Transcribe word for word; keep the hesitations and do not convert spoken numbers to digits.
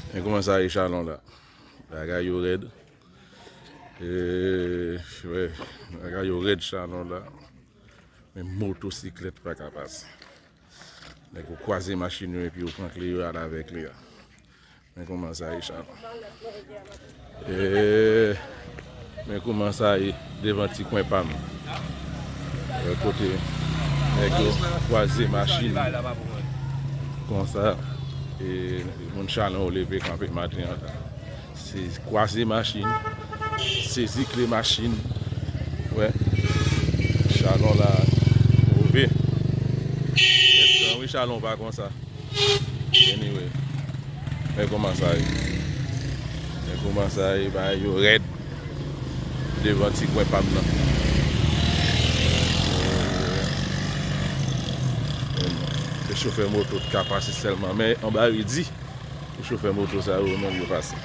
Men kòman sa ye Chalon la? Bagay yo rèd. E, wè, bagay yo rèd Chalon la. Men motosiklèt pa ka pase. Nèg yo kwaze machin yo epi yo pran kle yo al avèk li a. Men kòman sa ye Chalon. E, men kòman sa ye devan ti kwen pa m. E, kote nèg yo kwaze machin konsa. E, moun Chalon yo leve kanpe maten an. Se kwaze machin, sezi kle machin. Wè, Chalon la move. Wi, Chalon pa konsa. Anyway, men kòman sa ye. Men kòman sa ye, bagay yo rèd devan ti kwen pa m nan. Se chofè moto ki ka pase sèlman, men anba redi pou chofè moto sa yo menm yo pase.